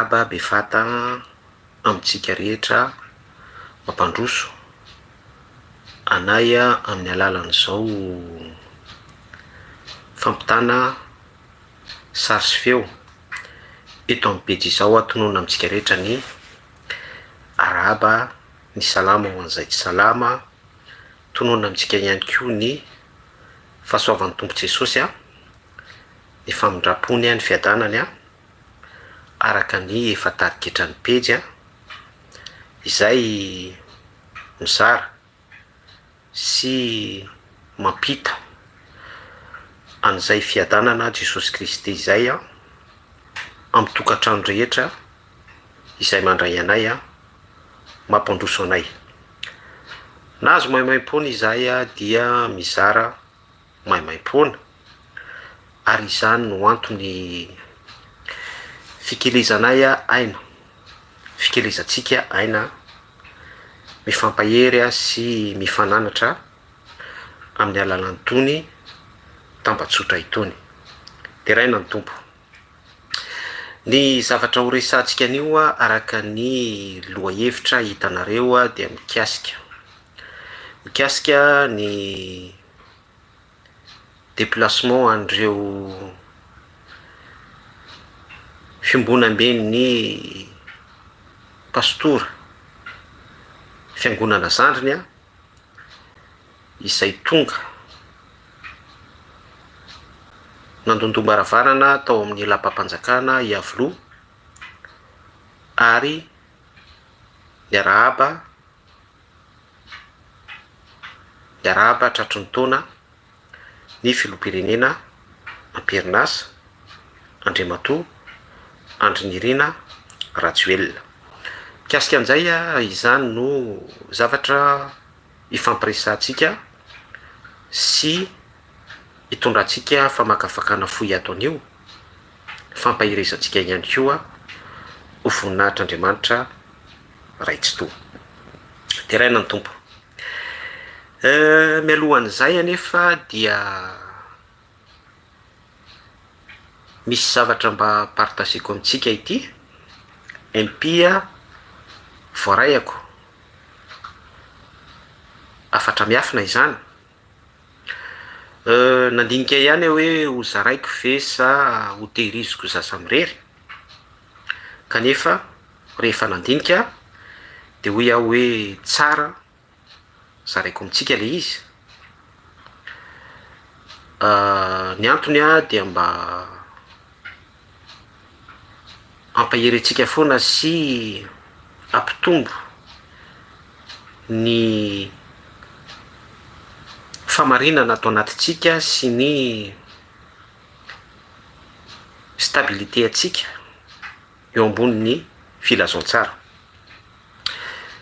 Aba Befata amintsika rehetra mampandroso anay amin'ny alalan'izao fampitana sary sy feo eto amin'ny pejy izao aho tononina amintsika rehetra ny arahaba ny salama ho an'izay tsy salama, tononina amintsika ihany koa ny fahasoavan'ny Tompo Jesosy ny famindram-pony ny fiadanany araka ny efa tarigetran'ny pejy izay mizara sy mampita an'izay fiadanana Jesosy Kristy izay amin'ny tokantrano rehetra izay mandray anay mampandroso anay. Nahazo maimaimpoana izahay dia mizara maimaimpoana ary izany no antony fikelezanay aina, fikelezantsika aina mifampahery sy mifananatra amin'ny alalan'itony tambajotra itony. Deraina ny Tompo. Ny zavatra ho resahantsika anio araka ny lohahevitra hitanareo dia mikasika mikasika ny déplacement an'ireo fiombonamben'ny pastora fiangonana zandriny an, izay tonga nandondom-baravarana tao amin'ny lapam-panjakana Iavoloha ary niarahaba Miarahaba tratry ny taona ny filoham-pirenena am-perinasa Andriamatoa Andry Nirina Rajoelina. Mikasika an'izay izany no zavatra ifampiresahantsika sy itondrantsika famakafakana fohy ato anio, fampaherezantsika ihany koa ho voninahitr'Andriamanitra Ray Tsitoha. Deraina ny Tompo. Mialohan'izay anefa dia misy zavatra mba partageko amintsika ity, MP voaraiako, hafatra miafina izany. Nandinika ihany aho hoe ho zaraiko ve sa ho tehiriziko za samirery, kanefa rehefa nandinika dia hoy aho hoe tsara zaraiko amintsika le izy, ny antony ah dia mba hampahery antsika foana sy hampitombo ny fahamarinana ato anatintsika sy ny stabilité antsika eo ambonin'ny filazantsara.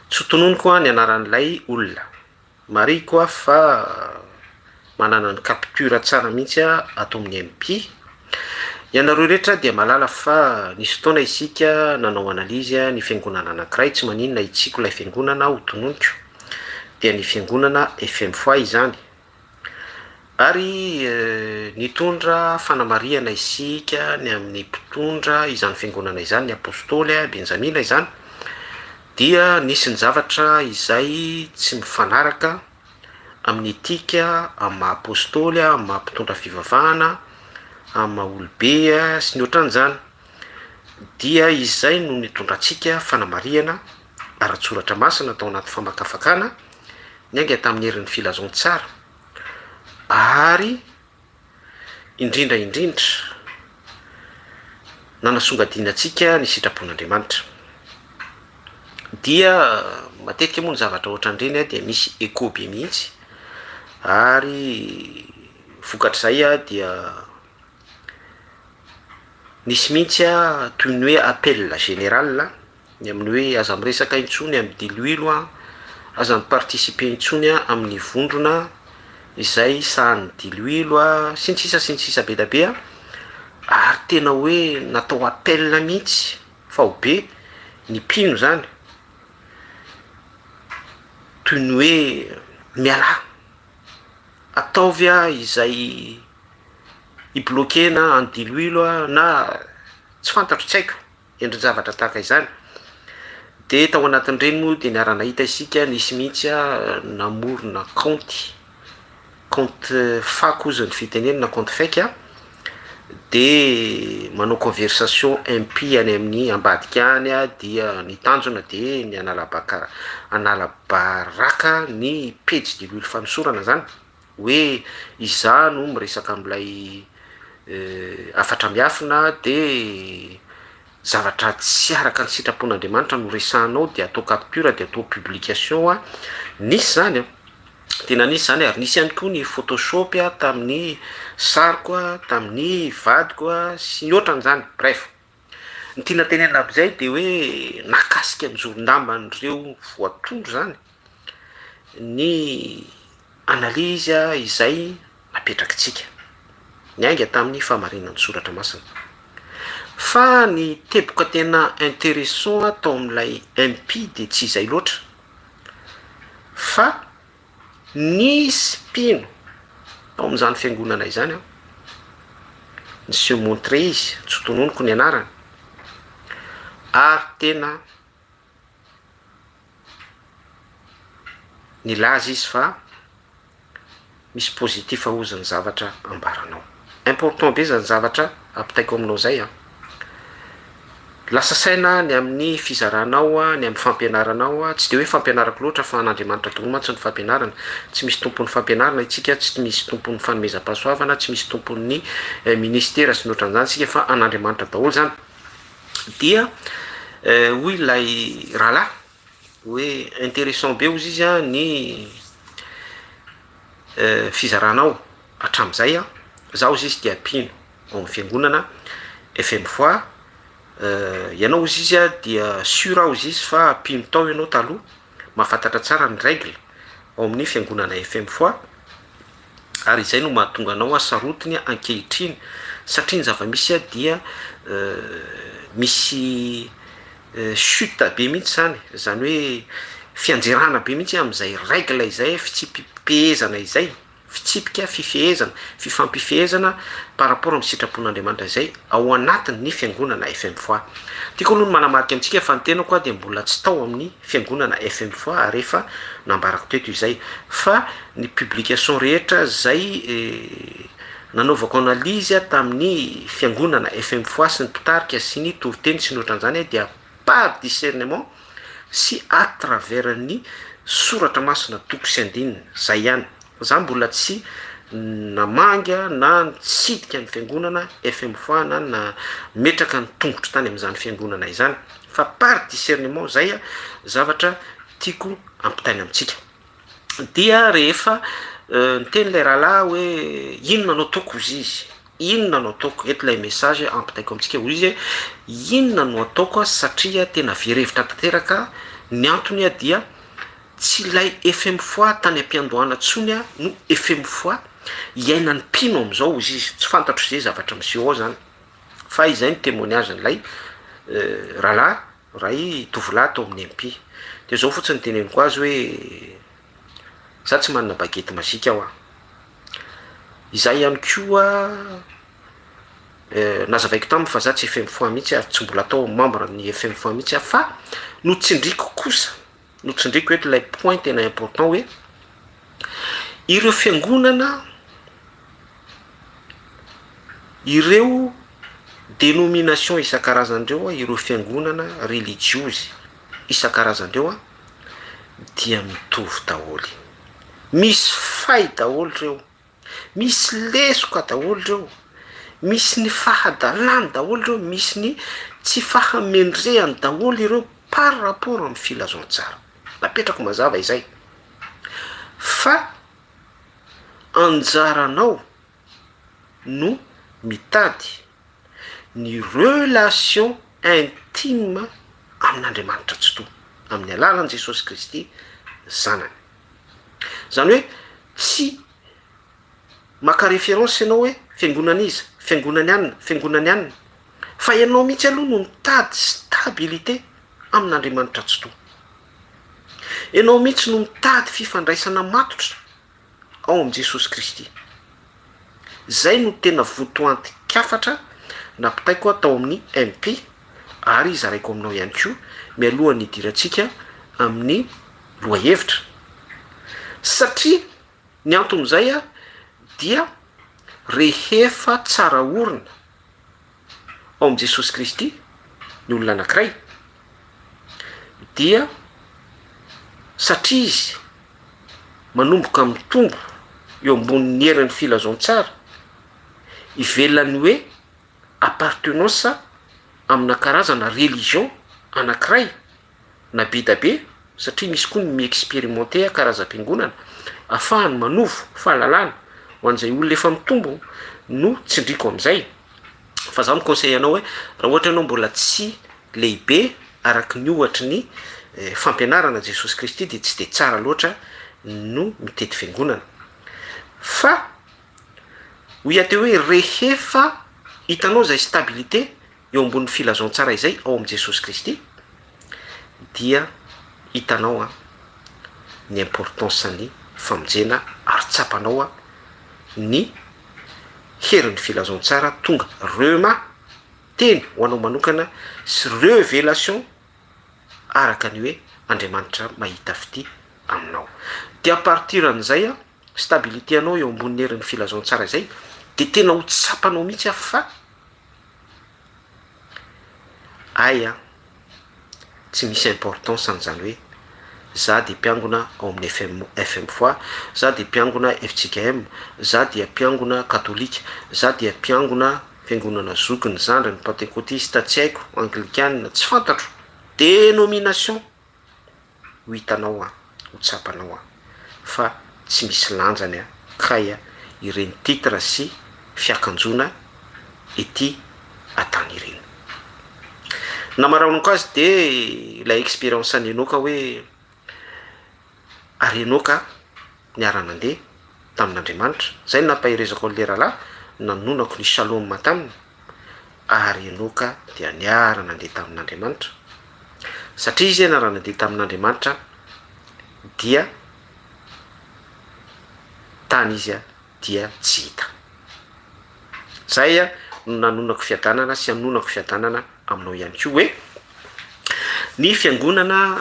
Tsy ho tononiko ny anaran'ilay olona. Marihiko aho fa manana ny capture tsara mihitsy aho ato amin'ny MP. Ianareo rehetra dia mahalala fa nisy fotoana isika nanao analyse ny fiangonana anankiray, tsy maninona hitsiko ilay fiangonana ho tononiko, dia ny fiangonana FM Foi izany. Ary nitondra fanamarihana isika ny amin'ny mpitondra izany fiangonana izany, ny apostoly Benjamina izany, dia nisy ny zavatra izay tsy mifanaraka amin'ny etika, amin'ny maha apostoly, amin'ny maha mpitondra fivavahana, amin'ny maha olobe sy ny ohatran'izany. Dia izay no nitondrantsika fanamarihana ara-tsoratra masina tao anaty famakafakana niainga tamin'ny herin'ny filazantsara ary indrindra indrindra nanasongadinantsika ny sitrapon'Andriamanitra. Dia matetika moa ny zavatra ohatran'ireny dia misy echo be mihitsy ary vokatr'izay dia nisy mihitsy toy ny hoe appel général. Ny amin'ny hoe aza miresaka intsony amin'ny diloilo an, aza mi-participer intsony an amin'ny vondrona izay sahanin'ny diloilo an, sy ny sisa sy ny sisa be da be an, ary tena hoe natao appel mihitsy faobe ny mpino zany, toy ny hoe mialà, ataovy an izay hi-bloquer-na an'i diloilo an na tsy fantatro tsy haiko. Endri-javatra tahaka izany. Dia tao anatin'ireny moa dia niara-nahita isika nisy mihitsy namorona kaonty, kaonty fako hozy ny fitenenana, kaonty fake, dia manao conversation MP any amin'ny ambadika any dia ny tanjona dia ny hanala-baka, hanala-baraka ny pejy diloilo fanosorana zany, hoe izaho no miresaka amin'ilay hafatra miafina dia zavatra tsy araka ny sitrapon'Andriamanitra no resahanao dia atao capture dia atao publication an, nisy zany an, tena nisy zany ary nisy ihany koa ny photoshop tamin'ny sariko an, tamin'ny vadiko an, sy ny ohatran'izany, bref. Ny tiana tenenina amin'izay dia hoe nahakasika ny zoron-damban'ireo voatondro zany ny analyse izay napetrakitsika, niainga tamin'ny fahamarinan'ny soratra masina. Fa ny teboka tena interessant tao amin'ilay MP dia tsy izay loatra fa nisy mpino tao amin'izany fiangonana izany an, ni-se montrer izy, tsy tononiko ny anarany, ary tena Nilaza izy fa misy positif hozy ny zavatra ambaranao. Important be zany zavatra ampitaiko aminao zay an. Lasa saina ny amin'ny fizaranao, ny amin'ny fampianaranao, tsy de hoe fampianarako loatra fa an'Andriamanitra daholo mantsy ny fampianarana, tsy misy tompon'ny fampianarana isika, tsy misy tompon'ny fanomezam-pahasoavana, tsy misy tompon'ny ministera sy ny ohatran'izany isika fa an'Andriamanitra daholo zany. Dia hoy ilay rahalahy hoe interessant be hozy izy an ny fizaranao hatramin'izay an, za hozy izy dia mpino ao amin'ny fiangonana FM foi, ianao hozy izy an dia sur aho hozy izy fa mpino tao ianao taloha, mahafantatra tsara ny règle ao amin'ny fiangonana FM foi, ary izay no mahatonga anao hasarotiny ankehitriny satria ny zava-misy dia misy chute be mihitsy zany, zany hoe fianjerana be mihitsy amin'izay règle izay, fitsipi-pehezana izay, fitsipika fifehezana, fifampifehezana par rapport amin'ny sitrapon'Andriamanitra izay ao anatin'ny fiangonana FMFOA. Tiako aloha ny manamarika amintsika fa ny tenako dia mbola tsy tao amin'ny fiangonana FMFOA ary efa nambarako teto izay fa ny publication rehetra zay nanaovako analyse tamin'ny fiangonana FMFOA sy ny mpitarika sy ny toriteny sy ny ohatran'izany dia par discernement sy à travers ny soratra masina toko sy andininy zay ihany. Za mbola tsy namangy na nitsidika ny fiangonana FMFOA na nametraka ny tongotro tany amin'izany fiangonana izany fa par discernement zay zavatra tiako ampitaina amintsika. Dia rehefa niteny ilay rahalahy hoe inona no ataoko hozy izy, inona no ataoko, eto ilay message ampitaiko amintsika hoy izy hoe inona no ataoko satria tena very hevitra tanteraka, ny antony dia Tsy ilay FMFOA tany am-piandohana tsony no FMFOA iainan'ny mpino amin'izao hozy izy, tsy fantatro ze zavatra miseho ao zany fa izay ny témoignage-n'ilay rahalahy ray tovolahy tao amin'ny MP. De zao fotsiny teneniko azy hoe za tsy manana baguette magique aho an, izaho ihany koa nazavaiko taminy fa za tsy FMFOA mihitsy ary tsy mbola atao membre ny FMFOA mihitsy aho fa notsindriko kosa Notsindriko eto ilay point tena important hoe ireo fiangonana, ireo denomination isan-karazany ireo, ireo fiangonana relijiozy isan-karazany ireo dia mitovy daholo. Misy fay daholo ireo. Misy lesoka daholo reo, misy ny fahadalany daholo reo, misy ny tsy fahamendrehany daholo ireo par rapport amin'ny filazantsara. Napetrako mazava izay fa anjaranao no mitady ny relation intime amin'Andriamanitra Tsitoha, amin'ny alalan'i Jesosy Kristy Zanany. Zany hoe tsy maka référence ianao hoe fiangonan'iza, fiangonan'i anona, fiangonan'i anona, fa ianao mihitsy aloha no mitady stabilité amin'Andriamanitra Tsitoha. Ianao mihitsy no mitady fifandraisana matotra ao amin'i Jesosy Kristy. Zay no tena votoantin-kafatra nampitaiko tao amin'ny MP. Ary zaraiko aminao ihany koa mialohan'ny hidirantsika amin'ny lohahevitra. Satria ny anton'izay dia rehefa tsara orina ao amin'i Jesosy Kristy ny olona anankiray dia satria izy manomboka mitombo eo ambonin'ny herin'ny filazantsara ivelan'ny hoe appartenance amina karazana religion anankiray na be da be satria misy koa ny mi-experimenter karazam-piangonana afahany manovo fahalalana ho an'izay olona efa mitombo no tsindriko amin'izay. Fa za mi-conseiller anao hoe raha ohatra ianao mbola tsy lehibe araky ny ohatry ny fampianarana Jesosy Kristy dia tsy de tsara loatra no mitety fiangonana. Fa hoy aho teo hoe rehefa hitanao izay stabilité eo ambonin'ny filazantsara izay ao amin'i Jesosy Kristy dia hitanao an ny importance ny famonjena ary tsapanao an ny herin'ny filazantsara tonga rhema teny ho anao manokana sy revelation araka ny hoe Andriamanitra mahita fitia aminao. Dia à partir an'izay an stabilité anao eo ambonin'ny herin'ny filazantsara izay dia tena ho tsapanao mihitsy aho fa Hay an! Tsy misy importance an'izany hoe za dia mpiangona ao amin'ny FM FM foi, za dia mpiangona fjkm, za dia mpiangona katolika, za dia mpiangona fiangonana zokiny, zandriny, pantekotista, tsy haiko, anglikana, tsy fantatro, denomination! ho hitanao an, ho tsapanao an, fa tsy misy lanjany an, kay an, ireny titre sy fiakanjoana ety atany ireny. Namaranako azy de ilay expérience an'i Enoka hoe ary Enoka niara-nandeha tamin'Andriamanitra, zay no nampaherezako an'le rahalahy, nanononako ny shalom taminy, ary Enoka dia niara-nandeha tamin'Andriamanitra. Satria izy niara-nandeha tamin'Andriamanitra dia tany izy dia tsy hita. Zay no nanonako fiadanana sy anonako fiadanana aminao ihany koa hoe ny fiangonana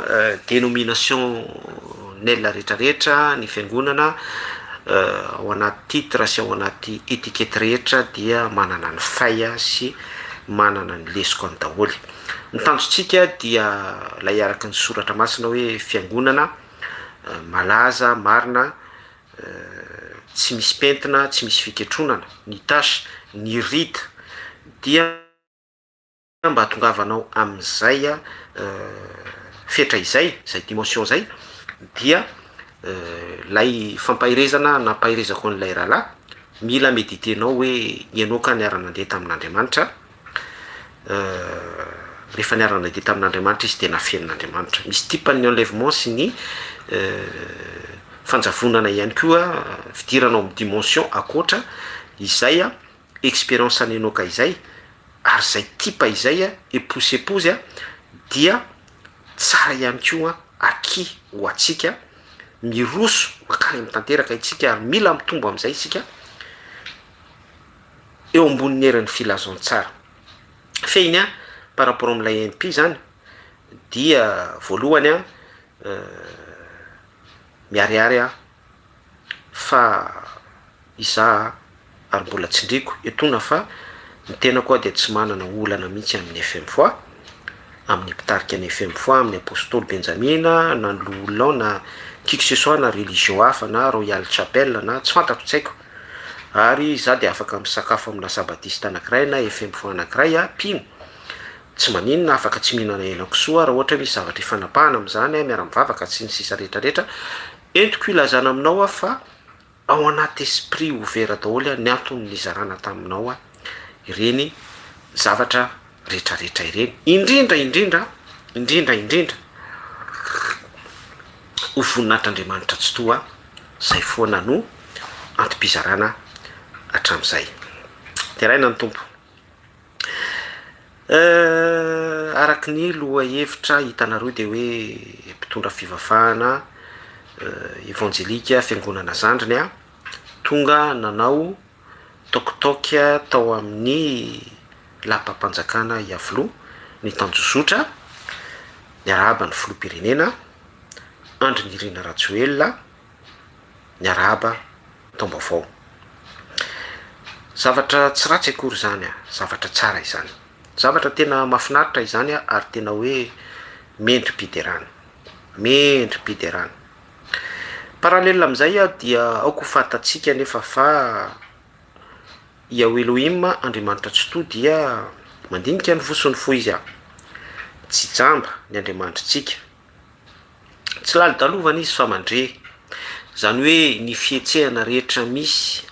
denominationnel rehetrarehetra, ny fiangonana ao anaty titre sy ao anaty etiquette rehetra dia manana ny faille sy manana ny lesokany daholo. Ny tanjontsika dia ilay araka ny soratra masina hoe fiangonana malaza, marina, tsy misy pentina, tsy misy fiketronana, ny tache, ny ride dia mba hahatongavanao amin'izay fetra izay, izay dimension izay dia ilay fampaherezana nampaherezako an'ilay rahalahy, mila mediter-nao hoe ianao ka niara-nandeha tamin'Andriamanitra, rehefa niara-nandeha tamin'Andriamanitra izy dia nafenin'Andriamanitra. Misy type-n'ny enlèvement sy ny fanjavonana ihany koa, fidirana ao amin'ny dimension ankoatra izay expérience an'i Enoka izay, ary izay type izay eposepozy dia tsara ihany koa aky ho antsika, miroso mankany amin'ny tanteraka isika ary mila mitombo amin'izay isika eo ambonin'ny herin'ny filazantsara. Fehiny an, par rapport amin'ilay MP zany dia voalohany an, miharihary aho fa izaho ary mbola tsindriako etoana fa ny tenako aho dia tsy manana olana mihitsy amin'ny FM foi, amin'ny mpitarika ny FM foi, amin'ny apostoly Benjamina na ny loholona ao na qui que ce soit na religion hafa na Royal Chapel na tsy fantatro tsy haiko, ary izaho dia afaka misakafo amina sabadista anakiray na FM foi anakiray aho, mpino, tsy maninona afaka tsy mihinana henakisoa raha ohatra hoe misy zavatra ifanapahana amin'izany miara-mivavaka sy ny sisa rehetra rehetra, entiko ilazana aminao aho fa ao anaty esprit ouvert daholo ny antony nizarana taminao ireny zavatra rehetra rehetra ireny, indrindra indrindra, indrindra indrindra ho voninahitr'Andriamanitra Tsitoha zay foana no antom-pizarana hatramin'izay. Deraina ny Tompo. Araka ny lohahevitra hitanareo dia hoe mpitondra fivavahana evanjelika fiangonana zandriny a, tonga nanao toc toc tao amin'ny lapam-panjakana Iavoloha. Ny tanjozotra, niarahaba ny filoham-pirenena Andry Nirina Rajoelina, niarahaba taom-baovao. Zavatra tsy ratsy akory izany, zavatra tsara izany. Zavatra tena mahafinaritra izany ary tena hoe mendri-piderana. Mendri-piderana. Parallèle amin'izay dia aoka ho fantatsika anefa fa Yahweh Elohim, Andriamanitra Tsitoha dia mandinika ny fo sy ny fo Izy. Tsy jamba ny Andriamanitritsika. Tsy lalodalovana Izy fa mandre. Izany hoe ny fihetsehana rehetra misy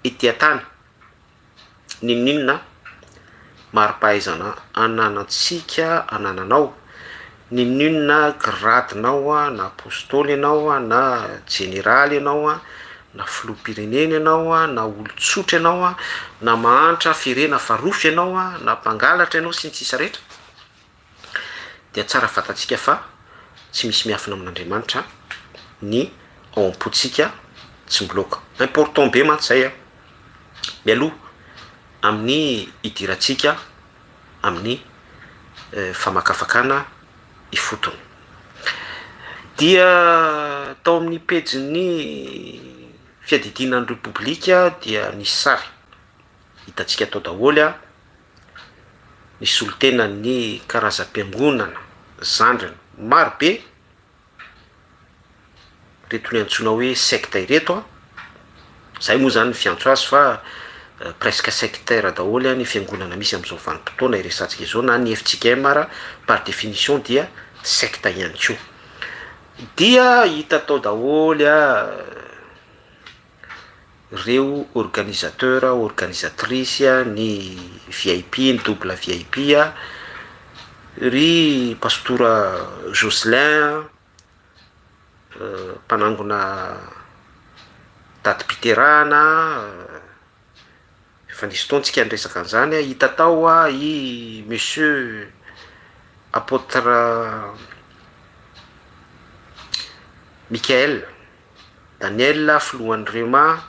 ety an-tany. N'inon'inona mari-pahaizana ananantsika, anananao, n'inon'inona gradinao na apostoly ianao na jeneraly ianao na filoham-pirenena ianao na olon-tsotra ianao na mahantra ferena fa rofy ianao na mpangalatra ianao sy ny sisa rehetra dia tsara fantatsika fa tsy misy miafina amin'Andriamanitra ny ao am-pontsika tsy miloaka. Important be mantsy zay an! Mialoha amin'ny hidirantsika amin'ny famakafakana ifotony. Dia tao amin'ny pejin'ny fiadidiana ny Repoblika dia nisy sary hitantsika tao daholo an! Ny solontenan'ny karazam-piangonana zandriny maro be, ireto ny antsoina hoe secte ireto an, zay moa zany ny fiantso azy fa presque sectaire daholo ny fiangonana misy am'zao vanim-potoana iresahantsika izao na ny FJKM ara par définition dia secte ihany koa, dia hita tao daholo an. Reo organisateur, organisatrice, ny vip, ny double vip, ry pastora Jocelyn mpanangona datim-piterahana, efa nisy fotoana tsika niresaka an'izany, hita tao i monsieur apotre Mickael. Daniel, filohan'ny Rema,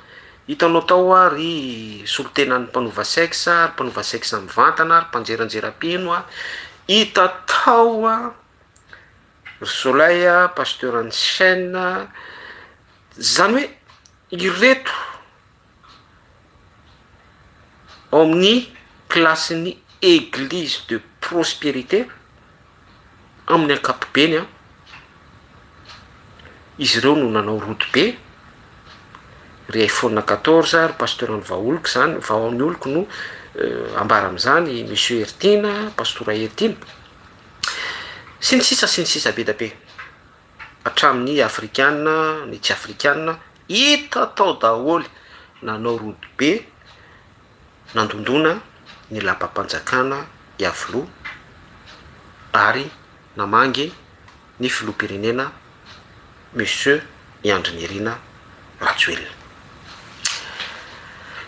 hitanao tao hoa ry solontenan'ny mpanova sexe, ry mpanova sexe mivantana, ry mpanjeranjera mpino a, hita tao hoa ry Soleil, pasteur an'ny chaine, zany hoe ireto ao amin'ny kilasin'ny eglise de prospérité amin'ny ankapobeny an, izy ireo no nanao rodobe, ry iPhone 14, ry pasteur ny vahaoloko zany, vahaon'ny oloko no ambara amin'izany, monsieur Heritiana, pastora Heritiana, sy ny sisa sy ny sisa be da be. Hatramin'ny afrikana, ny tsy afrikana, hita tao daholo, nanao rodobe, nandondona ny lapam-panjakana Iavoloha ary namangy ny filoham-pirenena Monsieur Andry Nirina Rajoelina.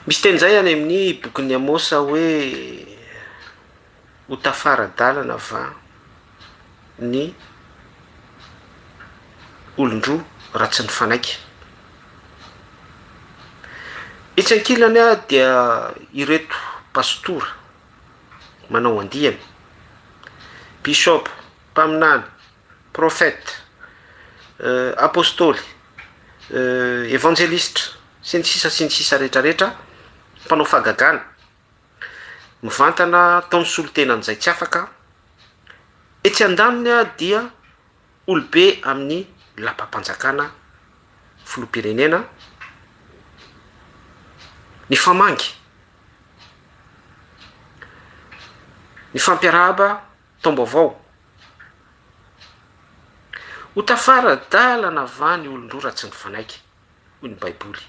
Misy teny izay any amin'ny bokin'i Amosa hoe ho tafara-dalana va ny olon-droa raha tsy nifanaiky. Etsy ankilany dia ireto pastora manao andiany, bishop, mpaminany, prophète, apostoly, evanjelistra, sy ny sisa sy ny sisa rehetra rehetra, mpanao fahagagana, Mivantana tao ny solontenan'izay tsy afaka, etsy andaniny dia olobe amin'ny lapam-panjakana, filoham-pirenena, nifamangy, nifampiarahaba taom-baovao. Ho tafara-dalana va ny olon-droa raha tsy nifanaiky? hoy ny Baiboly.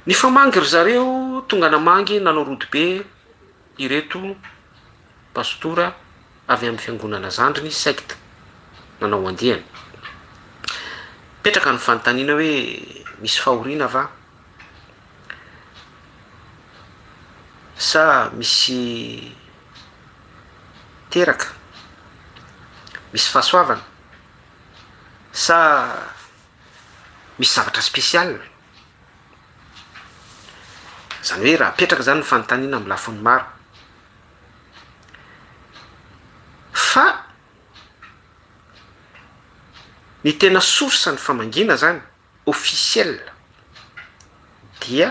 Nifamangy ry zareo, tonga namangy nanao rodobe ireto pastora avy amin'ny fiangonana zandriny, secte, nanao andiany. Mipetraka ny fanontaniana hoe misy fahoriana va? Sa misy teraka? Misy fahasoavana? Sa misy zavatra spécial? Izany hoe raha apetraka izany ny fanontaniana amin'ny lafiny maro. Fa ny tena source ny famangiana zany officiel dia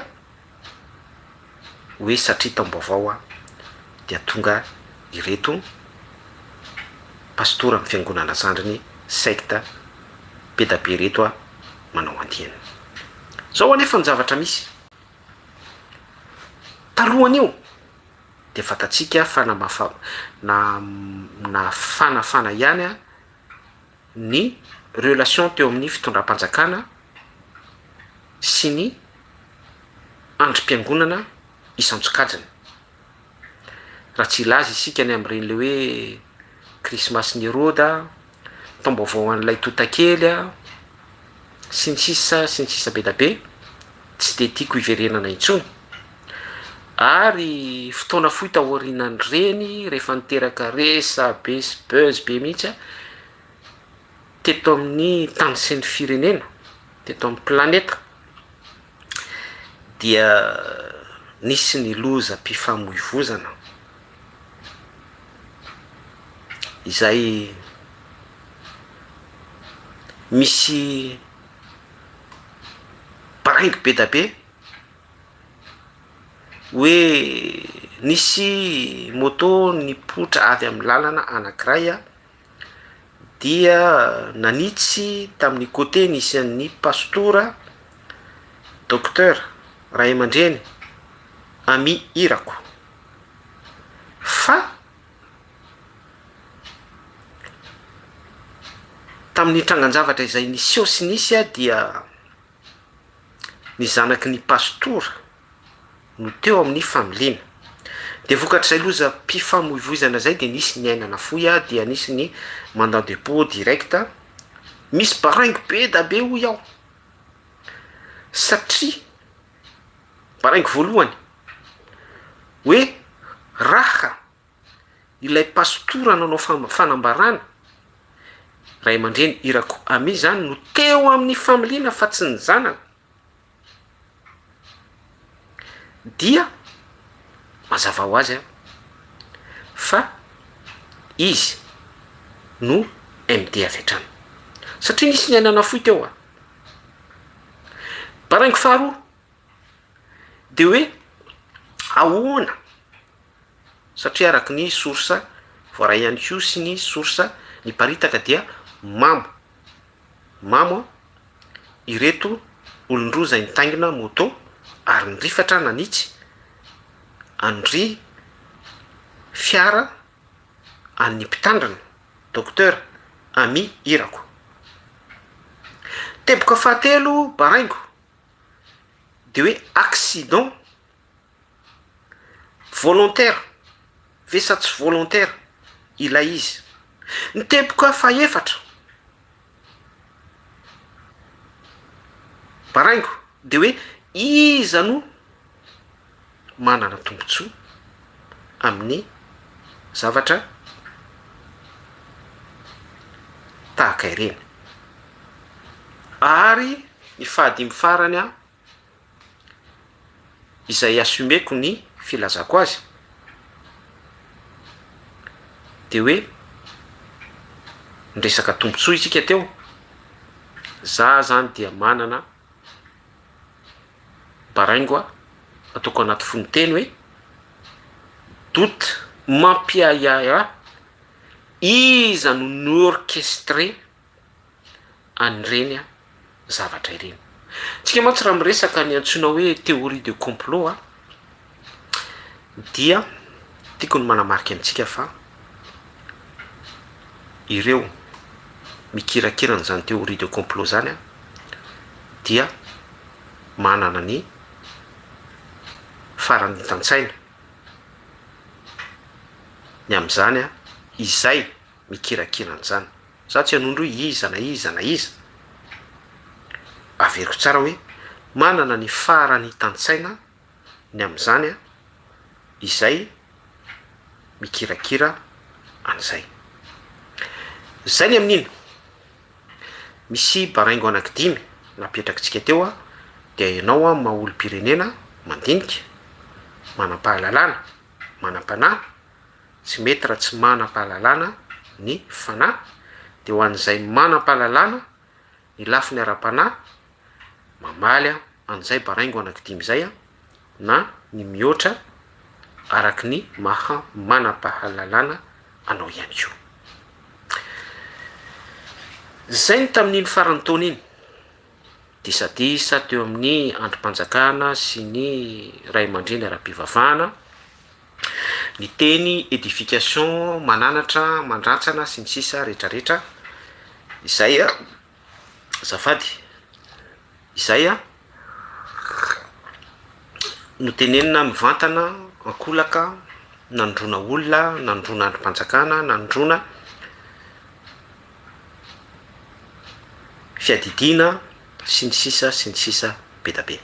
hoe satria taom-baovao a dia tonga ireto pastora amin'ny fiangonana zandriny secte be da be ireto a manao andiany. Zao anefa ny zavatra misy, talohan'io dia fantatsika fa namafa na nafanafana ihany a ny relation teo amin'ny fitondram-panjakana sy ny andrim-piangonana isan-tsokajiny. Raha tsy hilaza isika ny amin'ireny le hoe krismasin'i Heroda, taom-baovao an'ilay tontakely a, sy ny sisa sy ny sisa be da be, tsy de tiako hiverenana intsony. Ary fotoana fohy taorianan'ireny, rehefa niteraka resa-be sy buzz be mihitsy aho, teto amin'ny tany sy ny firenena, teto amin'ny planeta, dia nisy ny lozam-pifamoivozana izay misy baraingo be da be. Hoe nisy moto nipoitra avy amin'ny lalana anankiray dia nanitsy tamin'ny côté nisy an'ny pastora, docteur, ray aman-dreny, ami irako fa tamin'ny trangan-javatra izay niseho sy nisy dia ny zanaky ny pastora no teo amin'ny familiana. Dia vokatr'izay lozam-pifamoivoizana izay dia nisy ny aina nafoy dia nisy ny mandat de depot direct, misy baraingo be da be hoy aho satria baraingo voalohany hoe raha ilay pastora nanao fanambarana, ray aman-dreny irako Ami izany no teo amin'ny familiana fa tsy ny zanany, dia mazava ho azy fa izy no MD avy hatrany. Satria nisy ny aina nafoy teo. Baraingo faharoa de hoe ahoana satria araky ny source voaray ihany koa sy ny source niparitaka dia mamo, mamo an, ireto olon-droa izay nitaingina moto ary nirifatra nanitsy an-dry fiara an'ny mpitandrina, docteur Ami Irako. Teboka fahatelo baraingo de hoe accident Volontaire ve sa tsy volontaire ilay izy? Ny teboka fahefatra, baraingo, dia hoe iza no manana tombontsoa amin'ny zavatra tahaka ireny? Ary ny fahadimy farany an, izay assumer-ko ny filazako azy de hoe niresaka tombotsoa isika teo, za zany dia manana baraingo a, ataoko anaty fononteny hoe doute mampiahiahy ahy iza no ni-orchestrer an'ireny zavatra ireny. Tsika mantsy raha miresaka ny antsoina hoe théorie de complot a, dia tiako ny manamarika amintsika fa ireo mikirakira an'izany théorie de complot zany a dia manana ny faranitantsaina ny amin'izany a, izay mikirakira an'izany. Za tsy hanondro hoe iza na iza na iza. Averiko tsara hoe manana ny faharanitan-tsaina ny amin'izany aho izay mikirakira an'izay. Zay ny amin'iny. Misy baraingo anankidimy napetrakitsika teo dia ianao amin'ny maha olom-pirenena mandinika, manam-pahalalana, manam-panahy, Tsy mety raha tsy manam-pahalalana. ny fanahy, dia ho an'izay manam-pahalalana ny lafiny ara-panahy, mamaly an'izay baraingo anankidimy izay na ny mihoatra araky ny maha manam-pahalalana anao ihany koa. Izay ny tamin'iny faran'ny taona iny. Disadisa teo amin'ny andrim-panjakana sy ny ray aman-dreny ara-pivavahana, ny teny édification mananatra, mandrantsana sy ny sisa retraretra izay azafady, izay notenenina mivantana ankolaka nanondroana olona, nanondroana andrim-panjakana, nanondroana fiadidiana sy ny sisa sy ny sisa be da be.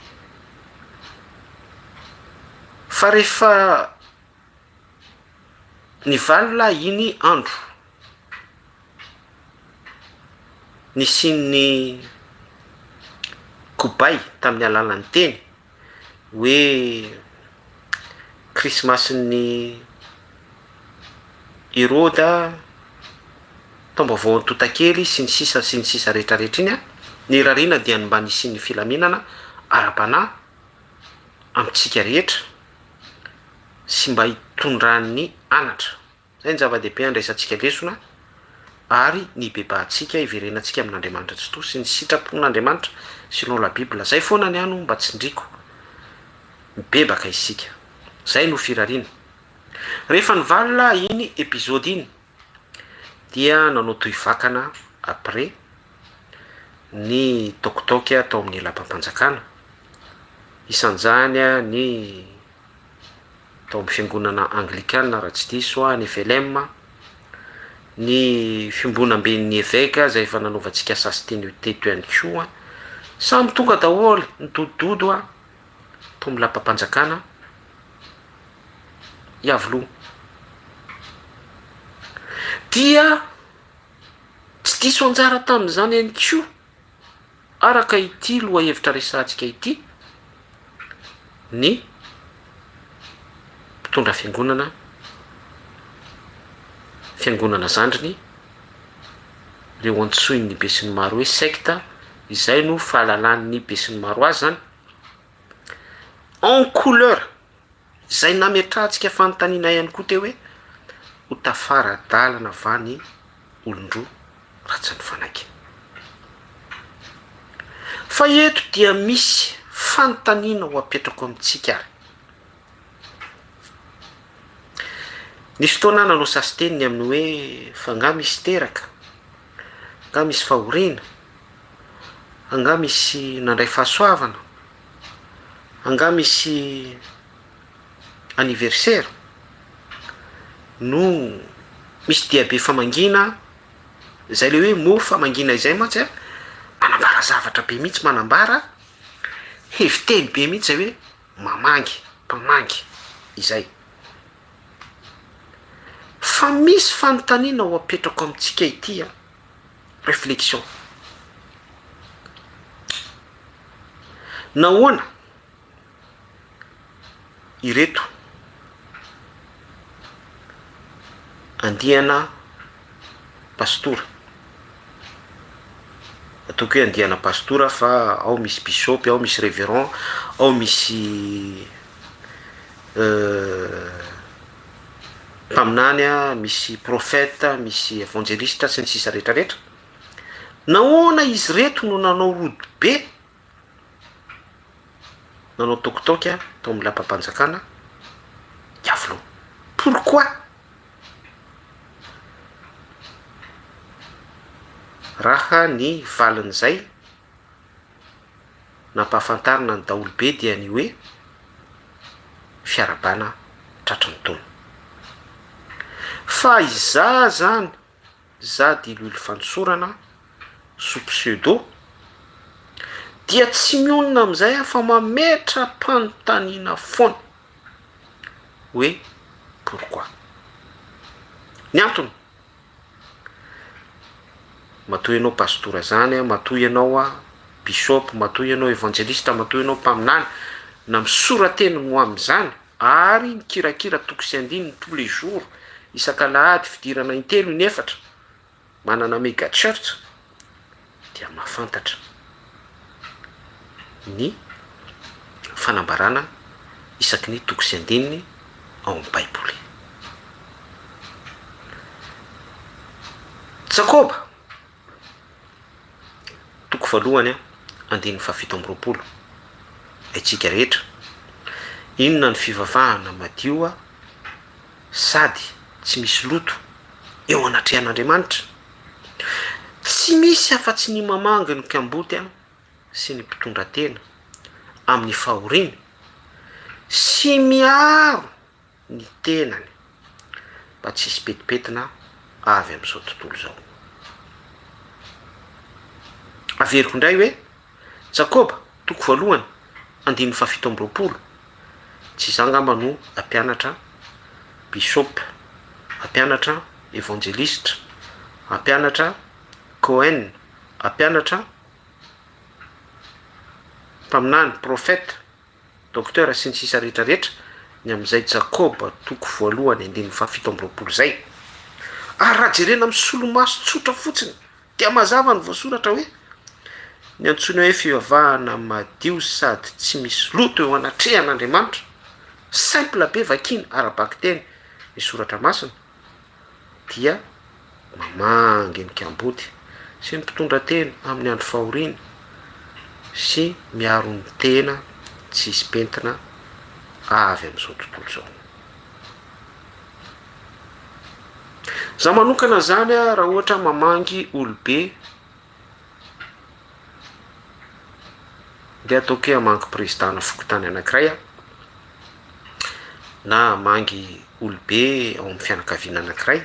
Fa rehefa nivalona iny andro nisian'ny kobay tamin'ny alalan'ny teny hoe krismasin'ny Heroda, taom-baovaon'ny tontakely sy ny sisa sy ny sisa rehetra rehetra iny an, ny irariana dia ny mba nisian'ny filaminana ara-panahy amintsika rehetra sy mba hitondran'ny anatra. Izay no zava-dehibe andraisantsika lesona ary ny hibebahantsika hiverenantsika amin'Andriamanitra Tsitoha sy ny sitrapon'Andriamanitra selon la bible. Zay foana ny ahy no mba tsindriko. Mibebaka isika. Zay no firariana. Rehefa nivalona iny episode iny dia nanao tohy vakana après ny tokitoky tao amin'ny lapam-panjakana. Isan'izany ny tao amin'ny fiangonana anglikana raha tsy diso aho, ny FLM, ny fiombonamben'ny eveka izay efa nanaovantsika sasiteny teto ihany koa, samy tonga daholo nidodododo tao amin'ny lapam-panjakana Iavoloha. Dia tsy diso anjara tamin'izany ihany koa Araka ity lohahevitra resahantsika ity, ny mpitondra fiangonana, fiangonana zandriny, ireo antsoin'ny besinimaro hoe secte, izay no fahalalan'ny besinimaro azy zany, en couleur. Izay nametrahantsika fanontaniana ihany koa teo hoe, ho tafara-dalana va ny olon-droa raha tsy nifanaiky? Fa eto dia misy fanontaniana ho apetrako amintsika ary. Nisy fotoana aho nanao sasinteny ny amin'ny hoe fa angaha misy teraka? Angaha misy fahoriana? Angaha misy nandray fahasoavana? Angaha misy anniversaire no misy diabe famangiana, zay le hoe mot famangiana izay mantsy an, manambara zavatra be mihitsy, manambara hevi-teny be mihitsy zay hoe mamangy, mpamangy izay. Fa misy fanontaniana ho apetrako amintsika ity an, réflexion. Nahoana ireto andiana pastora, ataoko hoe andiana pastora fa ao misy bishop, ao misy reverend, ao misy mpaminany, misy prophète, misy evangeliste sy ny sisa rehetra rehetra. Nahoana izy ireto no nanao rodobe, nanao tokitoky tao amin'ny lapam-panjakana Iavoloha? Pourquoi? Raha ny valin'izay nampahafantarina ny daholobe dia ny hoe fiarahabana tratry ny taona. Fa izaho zany za diloilo fanosorana sous pseudo dia tsy mionona amin'izay aho fa mametra-panontaniana foana hoe pourquoi? Ny antony, matoa ianao pastora zany, matoa ianao bishop, matoa ianao evanjelista, matoa ianao mpaminany, na misora-teny ho amin'izany ary mikirakira toko sy andininy tous les jours. isak'alahady fidirana intelo, inefatra, manana mega church dia mahafantatra ny fanambarana isaky ny toko sy andininy ao amin'ny Baiboly. Jakoba, toko voalohany, andininy fahafito amby 20, haintsika rehetra, inona ny fivavahana madio sady tsy misy loto eo anatrehan'Andriamanitra? Tsy misy afa-tsy ny mamangy ny kamboty sy ny mpitondra tena amin'ny fahoriany sy miaro ny tenany mba tsy hisy petipetina avy amin'izao tontolo izao. Averiko indray hoe, Jakoba, toko voalohany, andininy fahafito amby 20, tsy izaho angamba no hampianatra bishop, hampianatra evanjelistra, hampianatra Cohen, hampianatra mpaminany, prophète, docteur sy ny sisa rehetra rehetra ny amin'izay Jakoba toko voalohany andininy fahafito amby 20 izay. Ary raha jerena amin'ny solomaso tsotra fotsiny dia mazava ny voasoratra hoe ny antsoina hoe fivavahana madio sady tsy misy loto eo anatrehan'Andriamanitra, simple be vakiana ara-bakiteny ny soratra masina, dia mamangy ny kamboty sy ny mpitondra tena amin'ny andro fahoriana sy miaro ny tena tsy hisy pentina avy amin'izao tontolo izao. Za manokana zany a, raha ohatra mamangy olobe de ataoko hoe hamangy prezidana fokontany anakiray aho, na hamangy olobe ao amin'ny fianakaviana anakiray,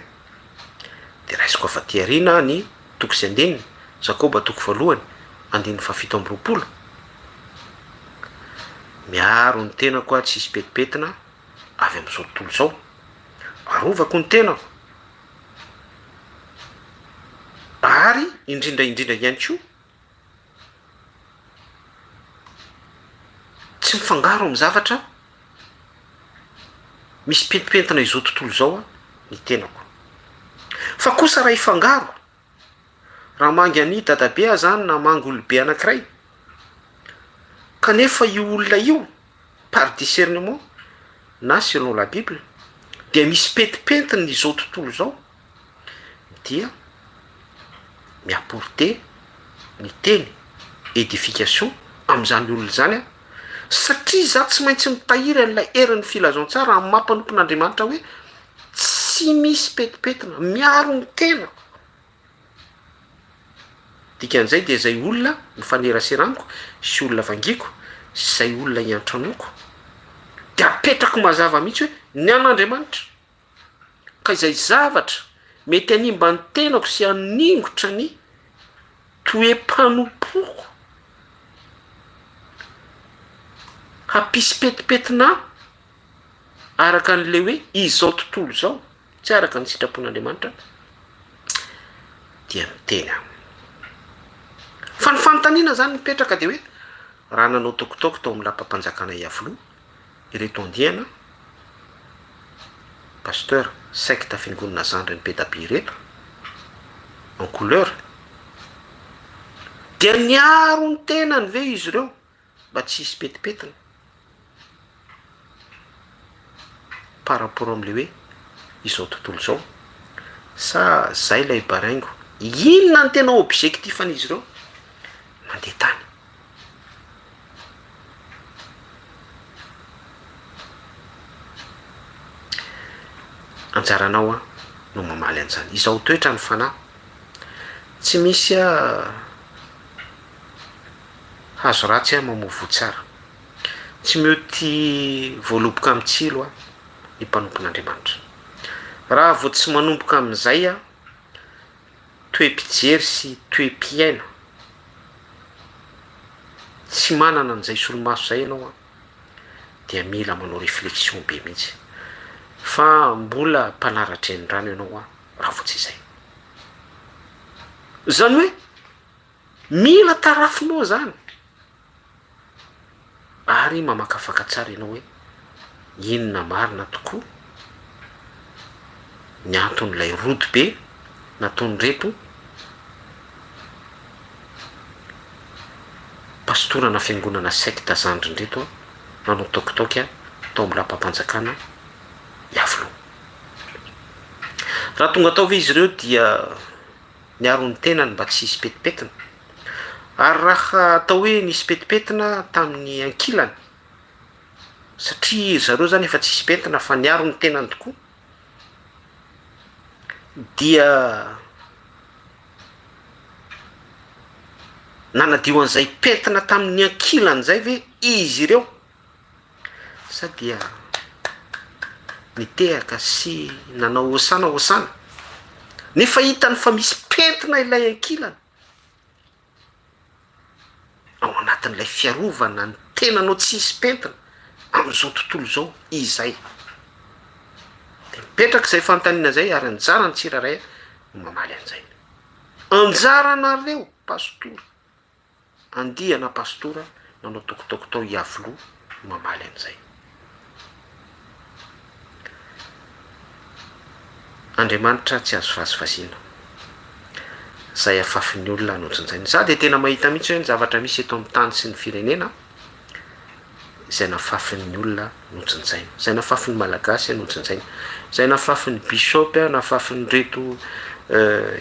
de raisiko avy aty aoriana ny toko sy andininy, Jakoba toko voalohany andininy fahafito amby 20, miaro ny tenako aho tsy hisy petipetina avy amin'izao tontolo izao, arovako ny tenako, ary indrindra indrindra ihany koa tsy mifangaro amin'ny zavatra misy pentipentina izao tontolo izao ny tenako. Fa kosa raha hifangaro, raha mangy an'i dadabe aho zany na mangy olobe anankiray, kanefa io olona io par discernement na selon la bible dia misy pentipentina izao tontolo izao dia mi-apporter ny teny édification amin'izany olona izany aho satria za tsy maintsy mitahiry an'ilay herin'ny filazantsara amin'ny maha mpanompon'Andriamanitra hoe tsy misy petipetina, miaro ny tenako. Dikan'izay dia izay olona mifanerasera amiko sy olona vangiako sy izay olona iantranoako dia apetrako mazava mihitsy hoe ny an'Andriamanitra ka izay zavatra mety hanimba ny tenako sy haningotra ny toe-panompoko hampisy petipetina ahy araka an'ilay hoe izao tontolo izao tsy araka ny sitrapon'Andriamanitra dia miteny aho. Fa ny fanontaniana zany mipetraka dia hoe raha nanao tokotoko tao amin'ny lapam-panjakana Iavoloha ireto andiana pasteur secte fiangonana zandriny be da be ireto en couleur dia niaro ny tenany ve izy ireo mba tsy hisy petipetina par rapport amle hoe izao tontolo izao sa zay ilay baraingo inona ny tena objectif an'izy ireo nandeha tany anjaranao an no mamaly an'izany izao toetra ny fanahy tsy misy a Hazo ratsy aho mamoa voa tsara. Tsy mioty voaloboka amin'ny tsilo aho ny mpanompon'Andriamanitra. Raha vao tsy manomboka amin'izay aho, toe-pijery sy toe-piaina, tsy manana an'izay solomaso izay ianao an, dia mila manao réflexion be mihitsy. Fa mbola mpanara-drenirano ianao an, raha vao tsy izay. Izany hoe. Mila tarafinao zany ary mamakafaka tsara ianao hoe inona marina tokoa Ny anton'ilay rodobe nataon'ireto pastorana fiangonana secte zandriny ireto nanao toakitoaka tao amin'ny lapam-panjakana Iavoloha. Raha tonga tao ve izy ireo dia niaro ny tenany mba tsy hisy petipetina? Ary raha atao hoe nisy petipetina tamin'ny ankilany, satria ry zareo zany efa tsisy pentina fa niaro ny tenany tokoa, dia nanadio an'izay pentina tamin'ny ankilany izay ve izy ireo sa dia nitehaka sy nanao hosana hosana nefa hitany fa misy pentina ilay ankilany? ao anatin'ilay fiarovana ny tenanao tsy hisy pentina amin'izao tontolo izao izay. Dia mipetraka izay fanontaniana izay ary anjaran'ny tsirairay no mamaly an'izay. Anjaranareo pastora, andiana pastora nanao tokotoko tao Iavoloha no mamaly an'izay. Andriamanitra tsy azo vazivaziana. Izay afafin'ny olona no jinjaina. Izaho dia tena mahita mihitsy hoe ny zavatra misy eto amin'ny tany sy ny firenena, izay nafafin'ny olona no jinjaina. Izay nafafin'ny Malagasy no jinjaina. Izay nafafin'ny bishop, nafafin'ireto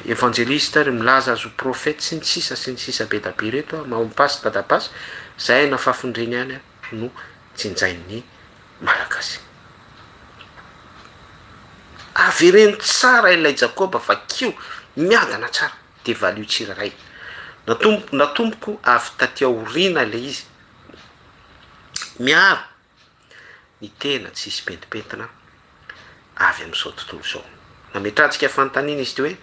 evanjelista ry milaza azy ho prophète sy ny sisa sy ny sisa be da be ireto, mahompasy, dadapasy, izay nafafin'ireny ihany no jinjain'ny Malagasy. Avereno tsara ilay Jakoba vakio miadana tsara de valio tsirairay. Natombo natomboko avy taty aoriana ilay izy. Miaro ny tena tsy hisy pentimpentina avy amin'izao tontolo izao. Nametrahantsika fanontaniana izy ity hoe,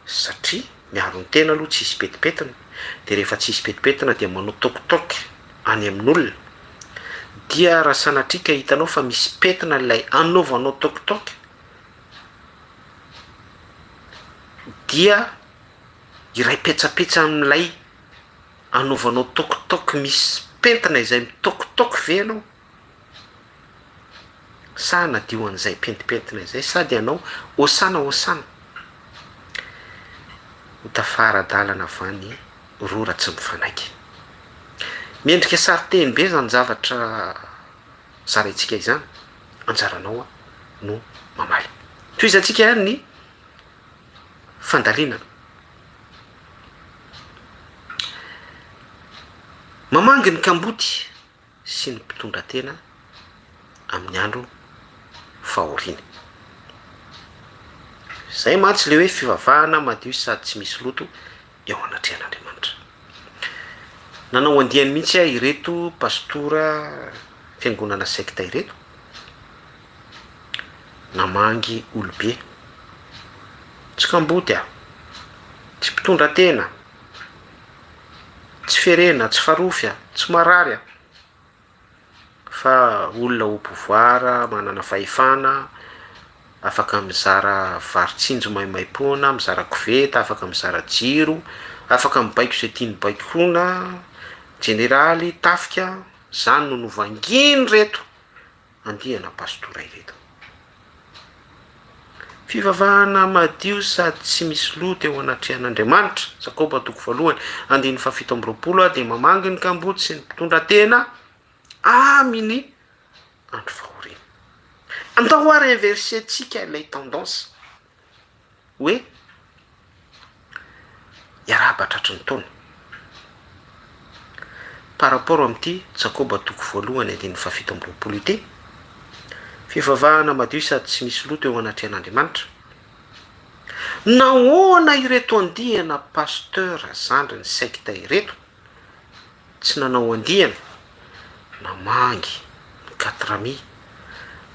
satria miaro ny tena aloha tsisy petipetina, dia rehefa tsisy petipetina dia manao toc toc any amin'olona, dia raha sanatria ka hitanao fa misy petina ilay anaovanao toc toc dia iray petsapetsa amin'ilay anaovanao toc toc misy pentina izay mitoc toc ve ianao? Sa hanadio an'izay pentimpentina izay sa dia hanao Hosana Hosana? Ho tafara-dalana va ny rora tsy mifanaiky? Miendrika sarin-teny be izany zavatra zaraintsika izany, anjaranao no mamaly. Tohizantsika ihany ny fandalinana. Mamangy ny kamboty sy ny mpitondra tena amin'ny andro fahoriana. Izay mantsy ilay hoe fivavahana madio sady tsy misy loto eo anatrehan'Andriamanitra. Nanao andiany mihitsy aho ireto pastora fiangonana sekta ireto, namangy olobe. Tsy kamboty aho, tsy mpitondra tena, Tsy ferena, tsy farofy a, tsy marary a, fa olona au pouvoir, manana fahefana, afaka mizara vary tsinjo maimaimpoana, mizara koveta, afaka mizara jiro, afaka mibaiko izay tiany baikoina, jeneraly, tafika, zany no novangian'ireto andiana pastora ireto. Fivavahana madio sady tsy misy loto eo anatrehan'Andriamanitra, Jakoba toko voalohany, andininy fahafito amby roapolo, dia mamangy ny kamboty sy ny mpitondra tena amin'ny andro fahoriana. Andao ary inverser-tsika ilay tendance hoe hiarahaba tratry ny taona. Par rapport amin'ity Jakoba toko voalohany andininy fahafito amby roapolo ity, fivavahana madio sady tsy misy loto eo anatrehan'Andriamanitra. Nahoana ireto andiana pasteur zandriny secte ireto tsy nanao andiana namangy ny quatrami,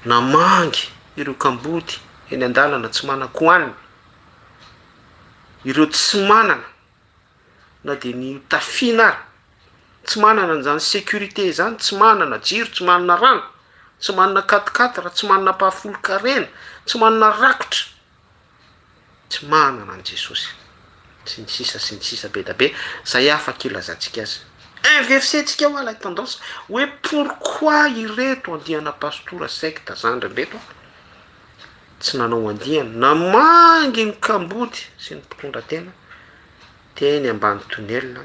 namangy ireo kamboty eny an-dalana tsy manan-kohanina, ireo tsy manana na dia ny ho tafiana ary, tsy manana an'izany sécurité izany, tsy manana jiro, tsy manana rano, tsy manana quatre quatre, tsy manana ampahafolon-karena, tsy manana rakotra, tsy manana an'i Jesosy, sy ny sisa sy ny sisa be da be, izay afaka ilazantsika azy. Inverser-tsika hoa ilay tendance hoe pourquoi ireto andiana pastora secte zandriny ireto an? Tsy nanao andiany, namangy ny kamboty sy ny mpitondra tena teny ambany tonelina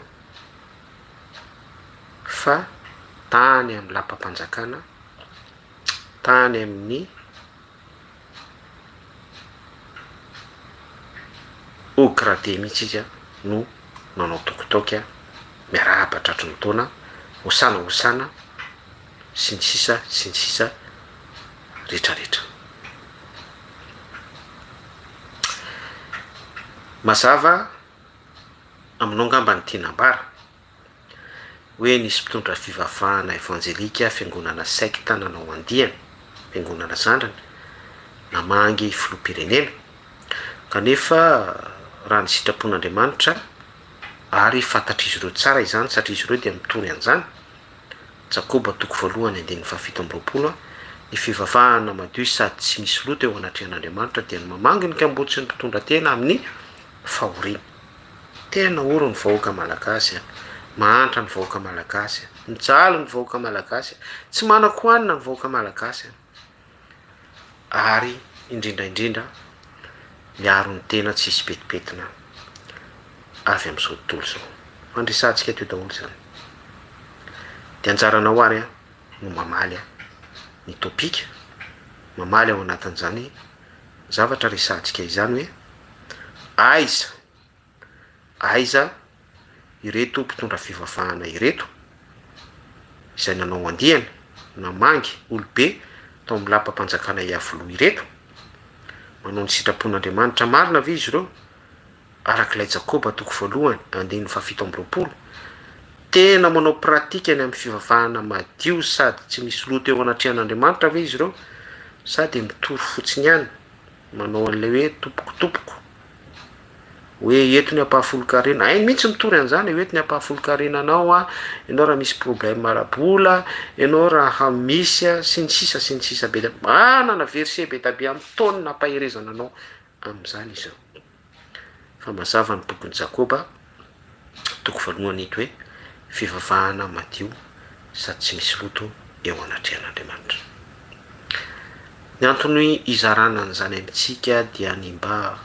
fa tany amin'ny lapam-panjakana, tany amin'ny haut gradé mihitsy izy no nanao tokitoky miarahaba tratry ny taona, hosana hosana sy ny sisa sy ny sisa retraretra. Mazava aminao angamba ny tiana ambara, hoe nisy mpitondra fivavahana evanjelika fiangonana sekta nanao andiany, fiangonana zandriny, namangy filoham-pirenena, kanefa raha ny sitrapon'Andriamanitra ary fantatr'izy ireo tsara izany satria izy ireo dia mitory an'izany, Jakoba toko voalohany andininy faha-27, Ny fivavahana madio sady tsy misy loto eo anatrehan'Andriamanitra dia ny mamangy ny kamboty sy ny mpitondra tena amin'ny fahoriana. Tena ory ny vahoaka malagasy a! Mahantra ny vahoaka malagasy a! Mijaly ny vahoaka malagasy a! Tsy manan-kohanina ny vahoaka malagasy a! Ary indrindra indrindra miaro ny tena tsy hisy petipetina avy amin'izao tontolo izao. Fandresantsika teo daholo izany. Dia anjaranao ary no mamaly ny topic, mamaly ao anatin'izany zavatra resahantsika izany hoe aiza Aiza ireto mpitondra fivavahana ireto izay nanao andiany namangy olobe tao amin'ny lapam-panjakana Iavoloha ireto? Manao ny sitrapon'Andriamanitra marina ve izy ireo? Araka ilay Jakoba toko voalohany andininy fahafito amby 20, tena manao pratika ny amin'ny fivavahana madio sady tsy misy loto eo anatrehan'Andriamanitra ve izy ireo sa dia mitory fotsiny ihany manao an'ilay hoe tompoko tompoko? Hoe eto ny ampahafolon-karena, hainy mihitsy mitory an'izany hoe eto ny ampahafolon-karena anao an, ianao raha misy problème ara-bola, ianao raha misy an, sy ny sisa sy ny sisa be dia be, manana verset be dia be amin'ny taonina ampaherezana anao amin'izany izy ireo. Fa mazava ny bokin'i Jakoba, toko voalohany ito hoe fivavahana madio sady tsy misy loto eo anatrehan'Andriamanitra. Ny antony hizarana an'izany amintsika dia ny mba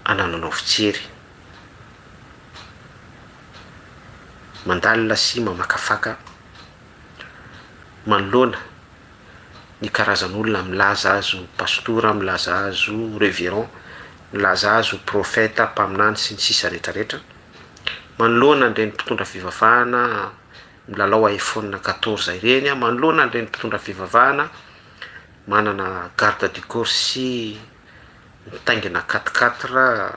hanananao fijery mandalina sy mamakafaka manoloana ny karazan'olona milaza azy ho pastora, milaza azy ho reverend, milaza azy ho profeta, mpaminany sy ny sisa rehetra rehetra, manoloana an'ireny mpitondra fivavahana milalao iPhone 14 ireny, manoloana an'ireny mpitondra fivavahana manana garde du corps sy mitaingina quatre quatre,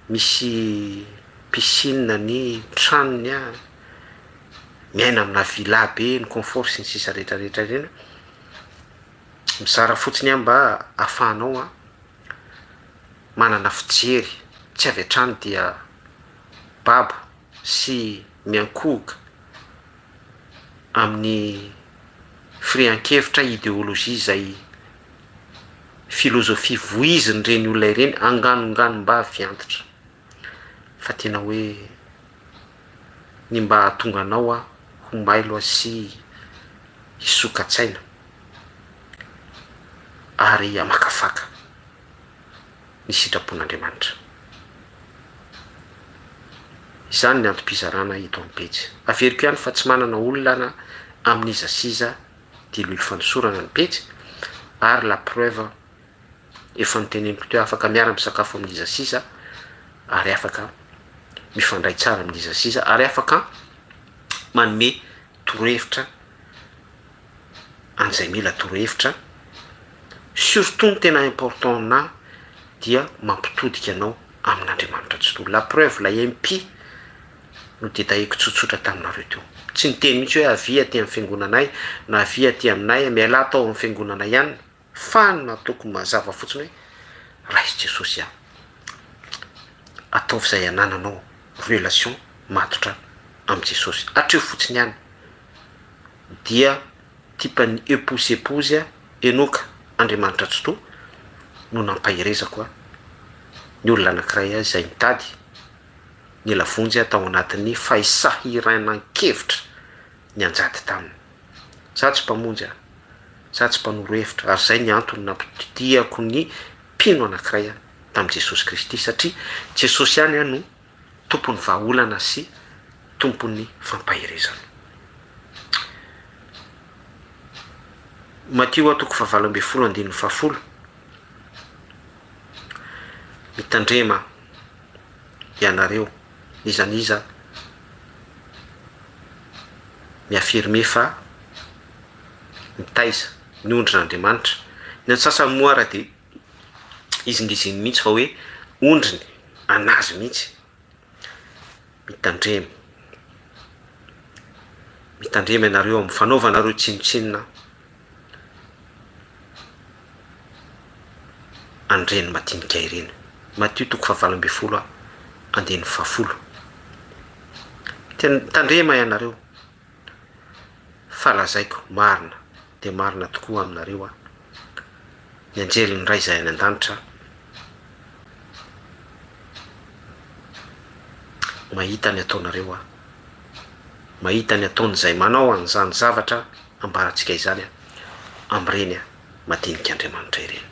misy piscine ny tranony an, miaina amina villa be, ny confort sy ny sisa rehetra rehetra ireny, mizara fotsiny aho mba ahafahanao an manana fijery tsy avy hatrany dia babo sy miankohoka amin'ny firehan-kevitra ideolojia izay filozofia voizin'ireny olona ireny anganonganom-bavy antitra fa tena hoe ny mba hahatonga anao ho mailo sy hisoka-tsaina ary hamakafaka ny sitrapon'Andriamanitra. Izany ny antom-pizarana eto amin'ny pejy. Averiko ihany fa tsy manana olana amin'iza sy iza diloilo fanosorana ny pejy ary la preuve efa noteneniko teo afaka miara-misakafo amin'iza sy iza ary afaka mifandray tsara amin'iza sy iza ary afaka manome torohevitra an'izay mila torohevitra, surtout ny tena important aminah dia mampitodika anao amin'Andriamanitra Tsitoha, la preuve ilay MP no detailleko tsotsotra taminareo teo, tsy niteny mihitsy hoe avia aty amin'ny fiangonanay na avia aty aminay, mialà tao amin'ny fiangonanay ihany, fa ny nataoko mazava fotsiny hoe raiso Jesosy aho, ataovy izay anananao relation matotra amin'i Jesosy, hatreo fotsiny ihany dia type-n'ny époux épouse Enoka Andriamanitra Tsitoha no nampaherezako ny olona anankiray izay nitady nila vonjy tao anatin'ny fahisahiranàn-kevitra nianjady taminy. Za tsy mpamonjy an! Za tsy mpanoro hevitra ary zay ny antony nampitodihako ny mpino anankiray tamin'i Jesosy Kristy satria Jesosy ihany no tompon'ny vahaolana sy tompon'ny fampaherezana. Matio toko faha-18 andininy fahafolo, Mitandrema ianareo, n'iza n'iza mi-affirmer fa mitaiza ny ondrin'Andriamanitra. Ny antsasany moa ara dia izingiziny mihitsy fa hoe ondriny, an'azy mihitsy. Mitandrema. Mitandrema ianareo amin'ny fanaovanareo tsinontsinona an'ireny madinika ireny. Matio toko faha-18 andininy fahafolo. Tandrema ianareo fa lazaiko marina dia marina tokoa aminareo aho, ny anjelin'ny Ray izay any an-danitra mahita ny ataonareo aho, mahita ny ataon'izay manao an'izany zavatra ambarantsika izany amin'ireny madinik'Andriamanitra ireny.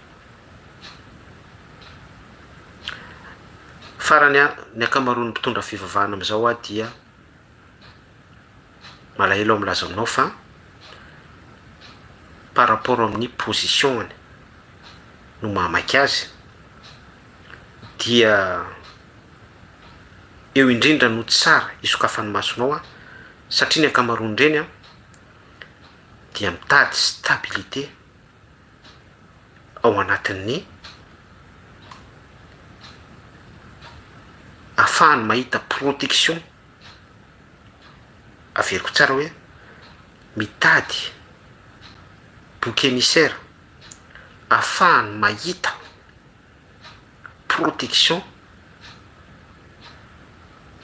Farany, ny ankamaroan'ny mpitondra fivavahana amin'izao dia Malahelo aho milaza aminao fa par rapport amin'ny position-ny no mahamaika azy dia eo indrindra no tsara hisokafan'ny masonao an, satria ny ankamaroan'ireny an dia mitady stabilité ao anatin'ny ahafahany mahita protection. Averiko tsara hoe mitady bouc émissaire ahafahany mahita protection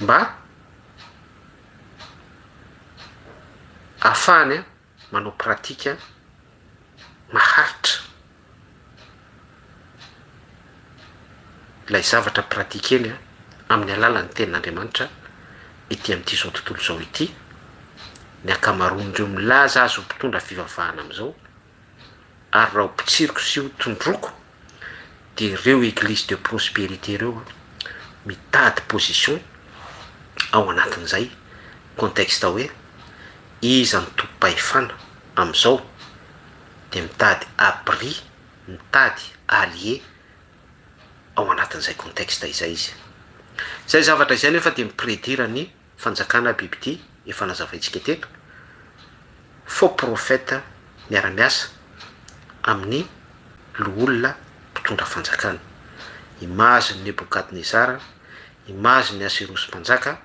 mba ahafahany manao pratique maharitra ilay zavatra pratiquer-ny amin'ny alalan'ny tenin'Andriamanitra ety amin'ity izao tontolo izao ity, ny ankamaroan'ireo milaza azy ho mpitondra fivavahana amin'izao, ary raha ho mpitsiriko sy ho tondroko dia ireo église de prospérité ireo mitady position ao anatin'izay contexte hoe iza no tompom-pahefana amin'izao dia mitady abri, mitady allié ao anatin'izay contexte izay izy. Izay zavatra izay nefa dia mi-prédire ny fanjakana bibidia efa nazavaintsika teto, faux prophète miara-miasa amin'ny loholona mpitondra fanjakana. Image-n'i Nebokadnezara, image-n'i Aserosy mpanjaka,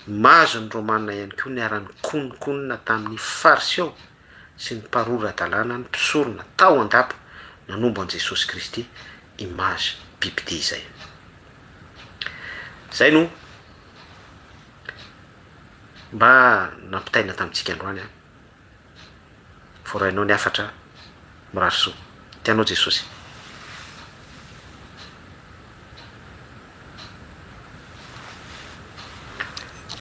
image-n'ny Romana ihany koa niara-nikononkonona tamin'ny Fariseo sy ny mparora-dalàna ny mpisorona tao an-dapa nanombo an'i Jesosy Kristy, image bibidia izay. Izay no mba nampitaina tamintsika androany an. Voarainao ny hafatra, mirary soa. Tianao Jesosy.